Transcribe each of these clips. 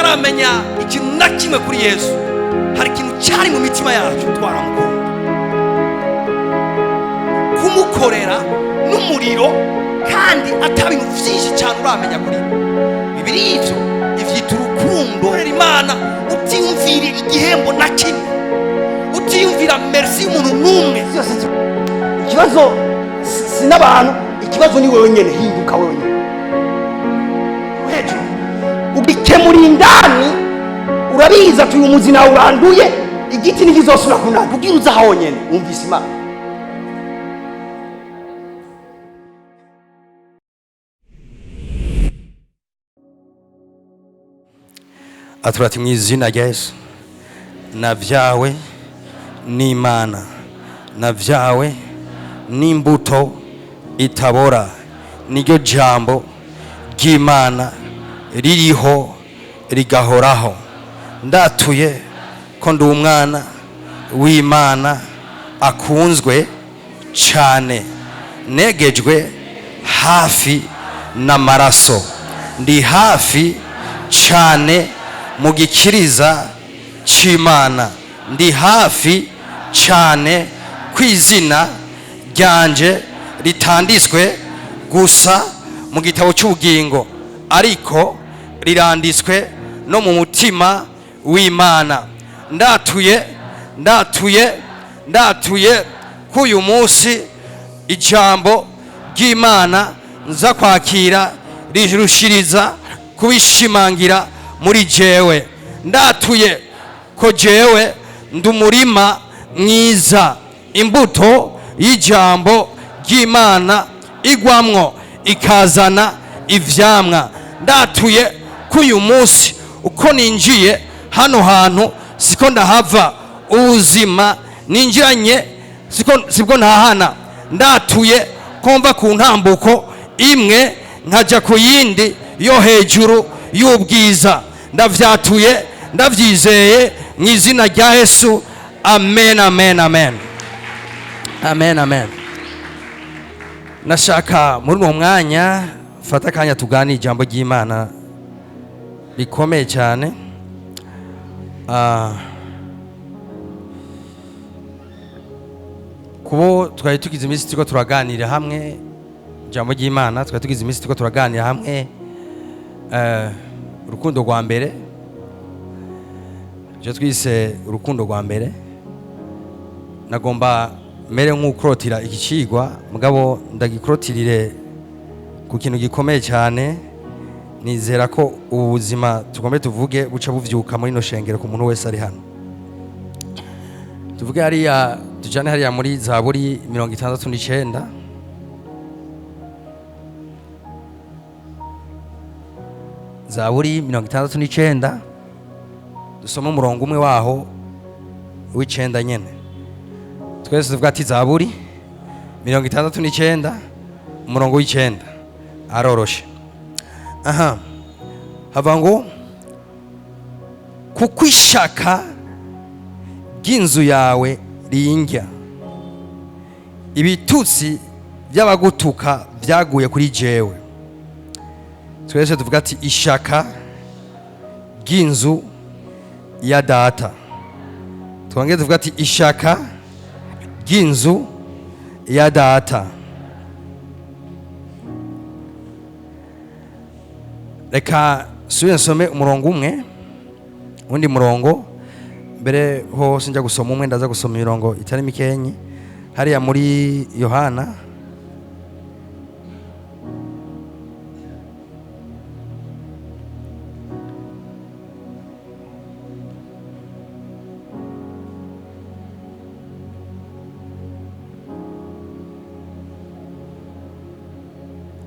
Tutaramenya ikintu na kimwe kuri Yesu, hari ikintu cyari mu mitima yacu, twaramukunda. Kumukorera n'umuriro kandi ata bintu byinshi cyane uramenya kuri we. Bibiri ivyo ivyita urukundo. Korera Imana utiyumvira igihembo na kimwe, utiyumvira merci y'umuntu n'umwe. Byose ikibazo si n'abantu, ikibazo ni wewe nyene. Hinduka wewe nyene hejuru, ugikemura indani. Urabizi ati uyu muzi nawe uranduye, igiti ntikizosubira kunanda. Ubwira uza honyene wumvise Imana. Atura ati: mu izina rya Yesu, navyawe n'Imana, navyawe n'imbuto itabora, niryo jambo ry'Imana ririho rigahoraho. Ndatuye ko ndi umwana w'Imana akunzwe cyane, negejwe hafi n'amaraso, ndi hafi cyane mu gikiriza cy'Imana, ndi hafi cyane ku izina ryanje ritanditswe gusa mu gitabo cy'ubugingo, ariko riranditswe no mu mutima w'Imana. Ndatuye, ndatuye, ndatuye ko uyu munsi ijambo ry'Imana nza kwakira rirushiriza kubishimangira muri jewe. Ndatuye ko jewe ndi umurima mwiza, imbuto y'ijambo ry'Imana igwamwo ikazana ivyamwa. Ndatuye ko uyu munsi uko ninjiye hano hantu siko ndahava, ubuzima ninjiranye siko sibwo ntahana. Ndatuye ko mva ku ntambuko imwe nkajya ku yindi yo hejuru y'ubwiza. Ndavyatuye, ndavyizeye mu izina rya Yesu. Amen, amen, amen, amen, amen. Nashaka muri uwo mwanya fata akanya tuganire ijambo ry'Imana rikomeye cyane. Kubo twari tugize iminsi turiko turaganira hamwe ijambo ry'Imana, twari tugize iminsi turiko turaganira hamwe urukundo rwa mbere, icyo twise urukundo rwa mbere. Nagomba mere nk'ukurotira iki cigwa, mugabo ndagikurotirire ku kintu gikomeye cyane. Nizera ko ubu buzima tugombe tuvuge buca buvyuka muri ino shengero ku muntu wese ari hano. Tuvuge hariya, tujane hariya muri Zaburi 69. Zaburi 69, dusome umurongo umwe waho w'icenda nyene. Twese tuvuga ati: Zaburi 69, umurongo w'icenda, aroroshe. Aha hava ngo: kuko ishaka ry'inzu yawe ringya, ibitutsi by'abagutuka byaguye kuri jewe. Twese tuvuga ati: ishaka ry'inzu ya data. Twongere tuvuga ati: ishaka ry'inzu ya data. Reka subire nsome umurongo umwe, undi murongo mbere hose njya gusoma umwe, ndaza gusoma imirongo itari mikenyi hariya muri Yohana.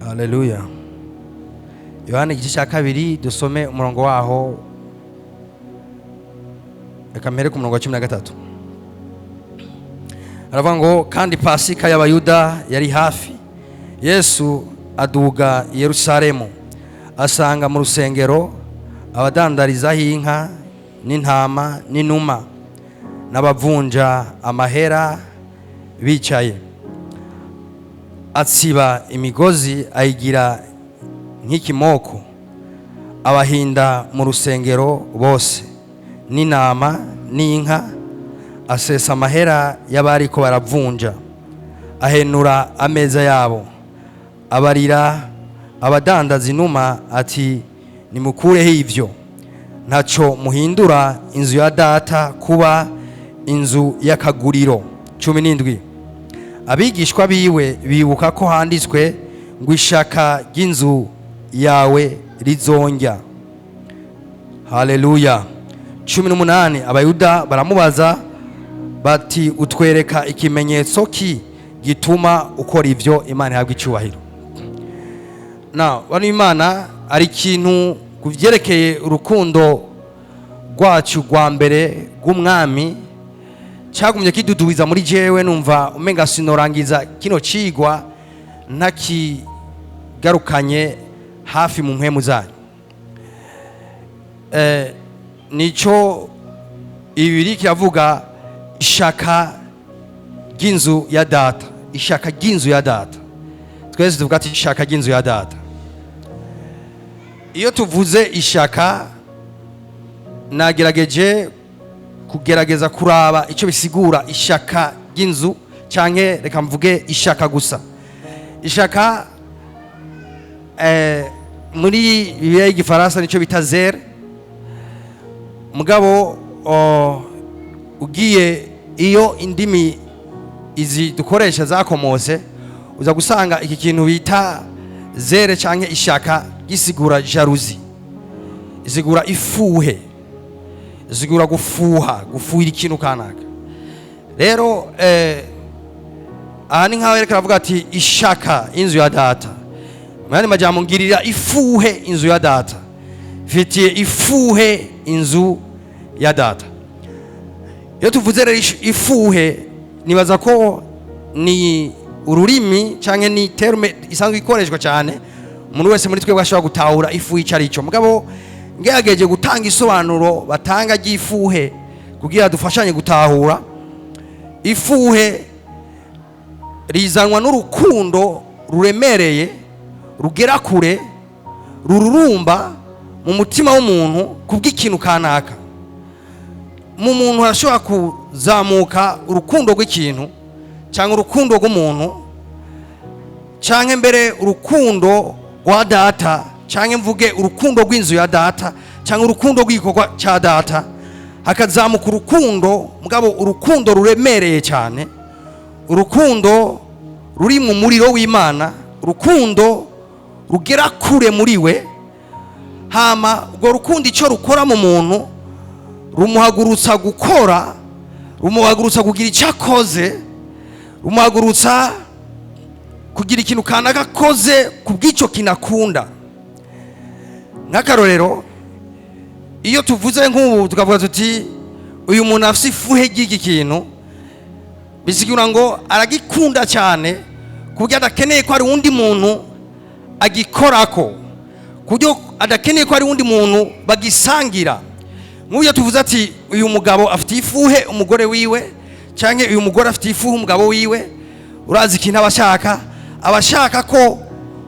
Haleluya. Yohana igice cya 2, dusome umurongo waho. Reka mpere ku murongo wa 13. Aravuga ngo: kandi Pasika y'Abayuda yari hafi, Yesu aduga i Yerusalemu, asanga mu rusengero abadandarizaho inka n'intama n'inuma n'abavunja amahera bicaye. Atsiba imigozi ayigira nk'ikimoko, Abahinda mu rusengero bose n'intama n'inka, asesa amahera y'abariko baravunja, ahenura ameza yabo. Abarira abadandaza inuma ati: "Nimukureho ivyo, ntaco muhindura inzu ya Data kuba inzu y'akaguriro." 17. Abigishwa biwe bibuka ko handitswe ngo: "Ishaka ry'inzu yawe rizondya." Haleluya. 18. Abayuda baramubaza bati: "Utwereka ikimenyetso ki gituma ukora ivyo?" Imana ihabwa icyubahiro. Na bano, Imana ari ikintu ku byerekeye urukundo rwacu rwa mbere rw'Umwami cyagumye kidudubiza muri jewe, numva umenga sinorangiza kino cigwa ntakigarukanye hafi mu mpwemu zanyu. Nico ibiri kiravuga: ishaka ry'inzu ya Data, ishaka ry'inzu ya Data. Twese tuvuga ati: "Ishaka ry'inzu ya Data." Iyo tuvuze ishaka, nagerageje kugerageza kuraba icyo bisigura, ishaka ry'inzu, canke reka mvuge ishaka gusa. Ishaka muri Bibiliya y'Igifaransa nicyo bita zèle. Mugabo ugiye iyo indimi izi dukoresha zakomotse, uza gusanga iki kintu bita zèle canke ishaka gisigura jalousie, isigura ifuhe, isigura gufuha, gufuhira ikintu kanaka. Rero aha ni nkaho yereka aravuga ati: "Ishaka inzu ya Data." Mu yandi majambo, ngirira ifuhe inzu ya Data, mfitiye ifuhe inzu ya Data. Iyo tuvuze rero ifuhe, nibaza ko ni ururimi cyangwa ni terme isanzwe ikoreshwa cyane, umuntu wese muri twebwe ashobora gutahura ifuhe icyo ari cyo. Mugabo ngerageje gutanga isobanuro batanga ry'ifuhe kugira dufashanye gutahura, ifuhe rizanwa n'urukundo ruremereye, rugera kure, rururumba mu mutima w'umuntu kubw'ikintu kanaka. Mu muntu harashobora kuzamuka urukundo rw'ikintu, cyangwa urukundo rw'umuntu, cyangwa mbere urukundo rwa Data, cyangwa mvuge urukundo rw'inzu ya Data, cyangwa urukundo rw'igikorwa cya Data. Hakazamuka urukundo, mugabo urukundo ruremereye cyane, urukundo ruri mu muriro w'Imana, urukundo rugera kure muri we. Hama urwo rukundo icyo rukora mu muntu, rumuhagurutsa gukora, rumuhagurutsa kugira icyo akoze, rumuhagurutsa kugira ikintu kanaka akoze ku bw'icyo kintu akunda. Nk'akarorero, iyo tuvuze nk'ubu tukavuga tuti: "Uyu muntu afite ifuhe ry'iki kintu," bisigura ngo aragikunda cyane ku buryo adakeneye ko hari uwundi muntu agikorako, ku buryo adakeneye ko hari uwundi muntu bagisangira. Nk'ubu iyo tuvuze ati: "Uyu mugabo afite ifuhe umugore wiwe," cyangwa "uyu mugore afite ifuhe umugabo wiwe," urazi ikintu aba ashaka? Aba ashaka ko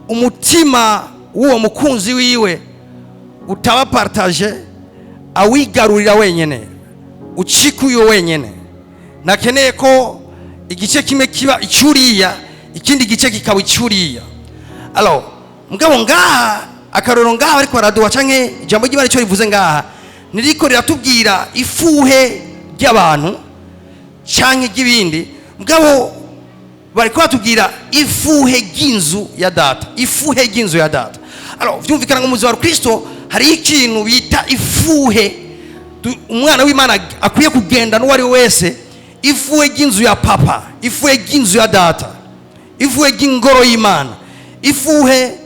umutima w'uwo mukunzi wiwe utaba partagé, awigarurira wenyine, ucikuye wenyine. Ntakeneye ko igice kimwe kiba icyuriya, ikindi gice kikaba icyuriya. Alors, mugabo ngaha, akaroro ngaha ariko baraduha, canke ijambo ry'Imana icyo rivuze ngaha, ntiriko riratubwira ifuhe ry'abantu canke ry'ibindi, mugabo bariko batubwira ifuhe ry'inzu ya Data, ifuhe ry'inzu ya Data. Alors, vyumvikana ngo mu buzima bwa Kristo hariho ikintu bita ifuhe. Umwana w'Imana akwiye kugenda n'uwo ari we wese, ifuhe ry'inzu ya Papa, ifuhe ry'inzu ya Data, ifuhe ry'ingoro y'Imana, ifuhe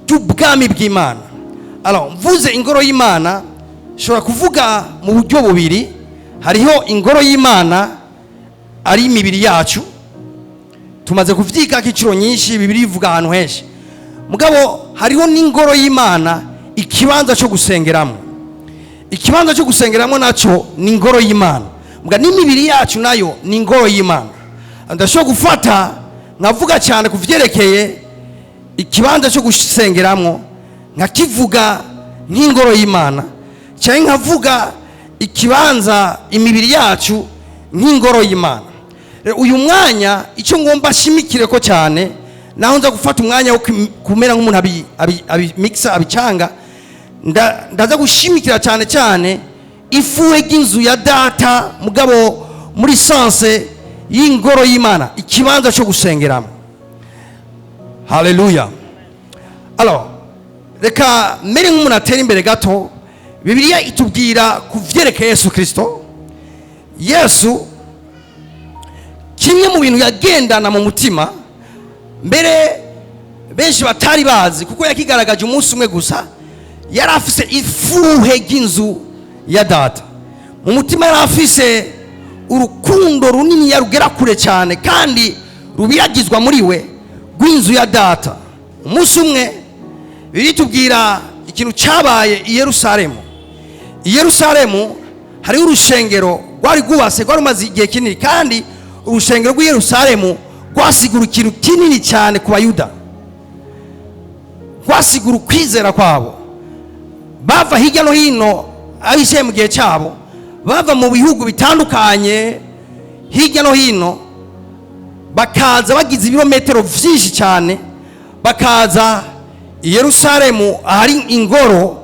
ry'ubwami bw'Imana. Alors, mvuze ingoro y'Imana, nshobora kuvuga mu buryo bubiri. Hariho ingoro y'Imana ari imibiri yacu, tumaze kuvyigako inshuro nyinshi, Bibiliya ivuga ahantu henshi. Mugabo hariho n'ingoro y'Imana, ikibanza cyo gusengeramo. Ikibanza cyo gusengeramo nacyo ni ingoro y'Imana, mbwa n'imibiri yacu nayo ni ingoro y'Imana. Ndashobora gufata nkavuga cyane ku vyerekeye ikibanza cyo gusengeramo. Nkakivuga nk'ingoro y'Imana, cyangwa nkavuga ikibanza, imibiri yacu nk'ingoro y'Imana. Rero uyu mwanya icyo ngomba nshimikire ko cyane, naho nza gufata umwanya wo kumera nk'umuntu abimikisa, abicanga, ndaza gushimikira cyane cyane ifuhe ry'inzu ya Data, mugabo muri sens y'ingoro y'Imana, ikibanza cyo gusengeramo. Haleluya! Alors, reka mbere nk'umuntu atera imbere gato. Bibiliya itubwira ku vyerekeye Yesu Kirisito. Yesu, kimwe mu bintu yagendana mu mutima, mbere benshi batari bazi kuko yakigaragaje umunsi umwe gusa, yari afise ifuhe ry'inzu ya Data mu mutima. Yari afise urukundo runini yarugera kure cyane kandi rubiragizwa muri we rw'inzu ya Data. Umunsi umwe biritubwira ikintu cyabaye i Yerusalemu. I Yerusalemu hariho urushengero rwari rwubatse, rwari rumaze igihe kinini, kandi urushengero rw'i Yerusalemu rwasigura ikintu kinini cyane ku Bayuda, rwasigura ukwizera kwabo. Bava hirya no hino, abishyiraye mu gihe cyabo, bava mu bihugu bitandukanye hirya no hino, bakaza bagize ibirometero byinshi cyane, bakaza i Yerusalemu ahari ingoro,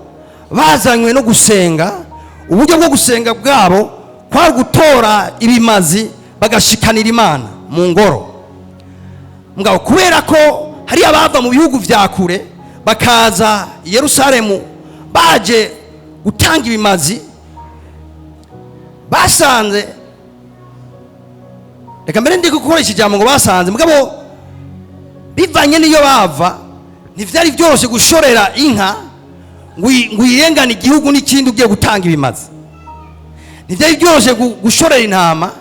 bazanywe no gusenga. Uburyo bwo gusenga bwabo kwari gutora ibimazi bagashikanira Imana mu ngoro. Mugabo kubera ko hari abava mu bihugu vya kure bakaza i Yerusalemu baje gutanga ibimazi, basanze, reka mbere ndi gukoresha ijambo ngo basanze, mugabo bivanye n'iyo bava, ntivyari byoroshye gushorera inka ngo uyirengane igihugu n'ikindi ugiye gutanga ibimazi. Ntibyari byoroshye gushorera intama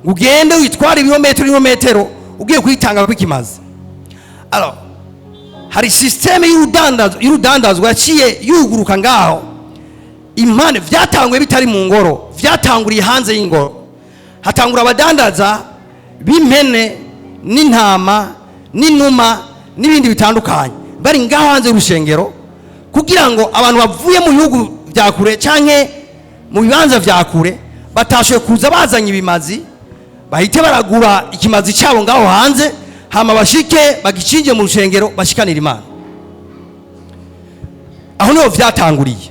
ngo ugende witware ibirometero n'ibirometero ugiye kuyitanga kw'ikimazi. Alors, hari système y'urudandazwa yaciye yuguruka ngaho impande. Vyatanguye bitari mu ngoro, vyatanguriye hanze y'ingoro. Hatangura abadandaza b'impene n'intama n'inuma n'ibindi bitandukanye bari ngaho hanze y'urushengero, kugira ngo abantu bavuye mu bihugu vya kure canke mu bibanza vya kure batashoboye kuza bazanye ibimazi, bahite baragura ikimazi cyabo ngaho hanze, hama bashike bagicinje mu rushengero, bashikanira Imana. Aho niho vyatanguriye.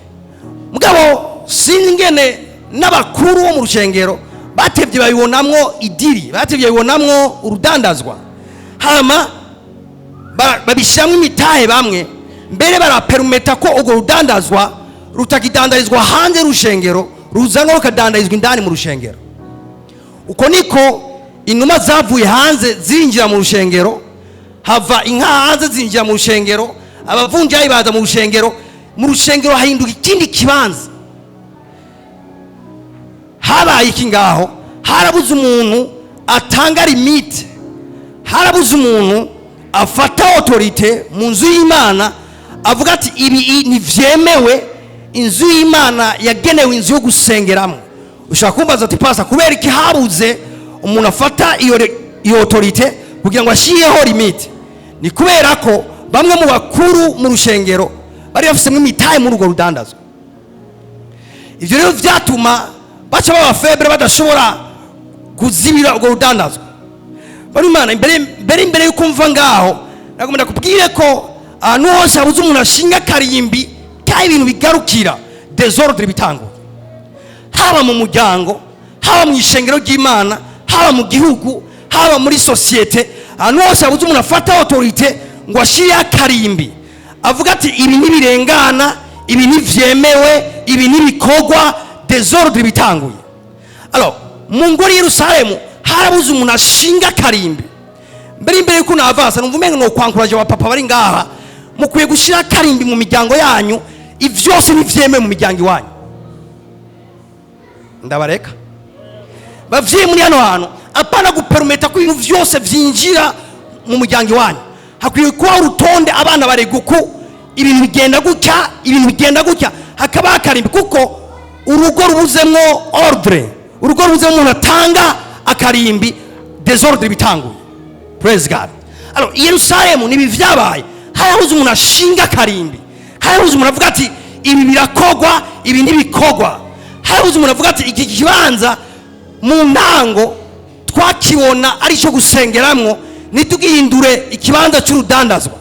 Mugabo sinzi ingene n'abakuru bo mu rushengero batevye babibonamwo idiri, batevye babibonamwo urudandazwa, hama babishiramwo imitahe. Bamwe mbere baraperumeta ko urwo rudandazwa rutakidandarizwa hanze y'urushengero, ruzanwa rukadandarizwa indani mu rushengero. Uko niko inuma zavuye hanze zinjira mu rushengero, hava inka hanze zinjira mu rushengero, abavunjayi baza mu rushengero, mu rushengero hahinduka ikindi kibanza. Habaye iki ngaho? Harabuze umuntu atanga limite, harabuze umuntu afata autorité mu nzu y'Imana, avuga ati: "Ibi ntivyemewe." Inzu y'Imana yagenewe inzu yo gusengeramo. Ushobora kumbaza ati: "Pastor, kubera iki habuze umuntu afata iyo autorité kugira ngo ashireho limite?" Ni kubera ko bamwe mu bakuru mu rushengero bari bafisemo imitahe muri urwo rudandazwa. Ibyo rero vyatuma baca baba faible, badashobora kuzibira urwo rudandazwa. Bari Imana imbere yuko mva ngaho, nagomba ndakubwire ko ahantu hose habuze umuntu ashinga karimbi kandi ibintu bigarukira, désordre bitanguye, haba mu muryango, haba mu ishengero ry'Imana, haba mu gihugu, haba muri société. Ahantu hose habuze umuntu afata autorité ngo ashireho akarimbi, avuga ati: "Ibi ntibirengana, ibi ntivyemewe, ibi ntibikorwa", désordre bitanguye. Alors, mu ngoro Yerusalemu harabuze umuntu ashinga akarimbi. Mbere yuko navasa, numva umenga no kwankuraje abapapa bari ngaha: mukwiye gushyira akarimbi mu miryango yanyu. Ivyose ntivyemewe mu miryango iwanyu. Ndabareka bavyeyi muri hano hantu, apana guperumeta ko ibintu vyose vyinjira mu muryango iwanyu. Hakwiye kubaho urutonde: abana barega uku, ibintu bigenda gutya, ibintu bigenda gutya, hakaba akarimbi. Kuko urugo rubuzemwo ordre, urugo rubuzemwo umuntu atanga akarimbi, désordre bitanguye. Praise God! Alors, i Yerusalemu nibi vyabaye: harabuze umuntu ashinga akarimbi, harabuze umuntu afata autorité. Harabuze umuntu avuga ati ibi birakogwa, ibi ntibikogwa. Harabuze umuntu avuga ati iki kibanza mu ntango twakibona ari icyo gusengeramwo, ntitugihindure ikibanza cy'urudandazwa.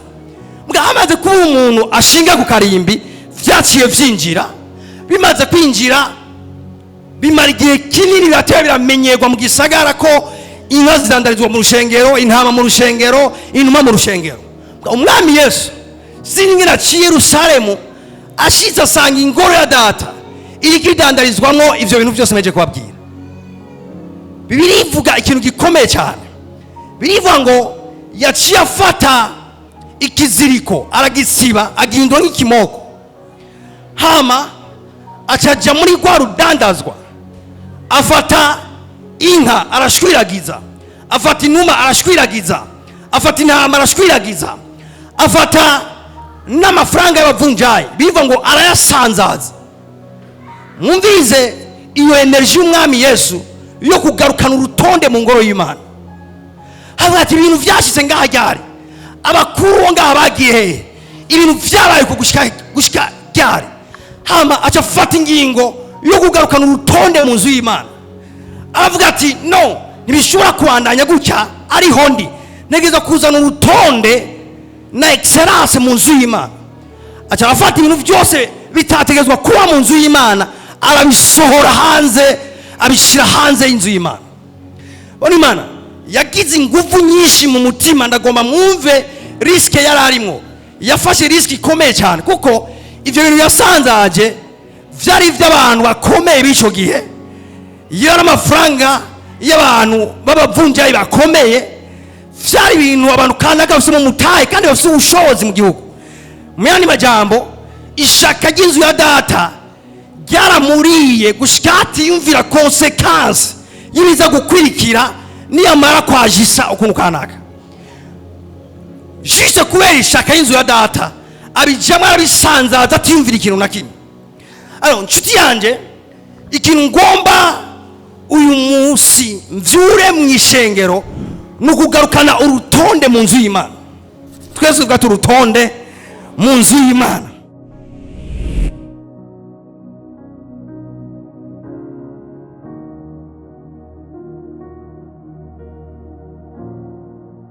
Mbwa hamaze kuba umuntu ashinga ku karimbi, vyaciye vyinjira. Bimaze kwinjira, bimara igihe kinini, birateba, biramenyerwa mu gisagara ko inka zidandarizwa mu rushengero, intama mu rushengero, inuma mu rushengero. Umwami Yesu siningene aciye Yerusalemu, ashitse asanga ingoro ya Data iriko idandarizwamwo ivyo bintu byose meje kubabwira. Bibiliya ivuga ikintu gikomeye cyane. Birivuga ngo yaciye afata ikiziriko, aragisiba, agihindura nk'ikimoko. Hama acaja muri rwa rudandazwa, afata inka arashwiragiza, afata inuma arashwiragiza, afata intama arashwiragiza, afata n'amafaranga y'abavunjayi, bivuga ngo arayasanzaza. Mwumvirize iyo énergie y'Umwami Yesu yo kugarukana urutonde mu ngoro y'Imana. Havuga ati ibintu byashyize ngaha ryari? Abakuru bo ngaha bagiye hehe? Ibintu byabaye ku gushika ryari? Hama aca afata ingingo yo kugarukana urutonde mu nzu y'Imana. Aravuga ati no, ntibishobora kubandanya gutya, ariho ndi ntegereza kuzana urutonde na excellence mu nzu y'Imana. Aca arafata ibintu byose bitategezwa kuba mu nzu y'Imana, arabisohora hanze, abishyira hanze y'inzu y'Imana. Bona Imana yagize ingufu nyinshi mu mutima. Ndagomba mwumve risque yari arimo. Yafashe risque ikomeye cyane, kuko ibyo bintu yasanzaje byari iby'abantu bakomeye b'icyo gihe, yari amafaranga y'abantu b'abavunjayi bakomeye, byari ibintu abantu kanaka bafite mu mutahe kandi bafite ubushobozi mu gihugu. Mu yandi majambo, ishaka ry'inzu ya Data ryaramuriye gushika atiyumvira conséquence y'ibiza gukwirikira niyamara kwajisa ukuntu kanaka. Juste kubera ishaka y'inzu ya Data, abijamo, arabisanzaza, atiyumvira ikintu na kimwe. Alors, nshuti yanjye, ikintu ngomba uyu munsi mvyure mu ishengero ni ukugarukana urutonde mu nzu y'Imana. Twese tuvuga urutonde mu nzu y'Imana.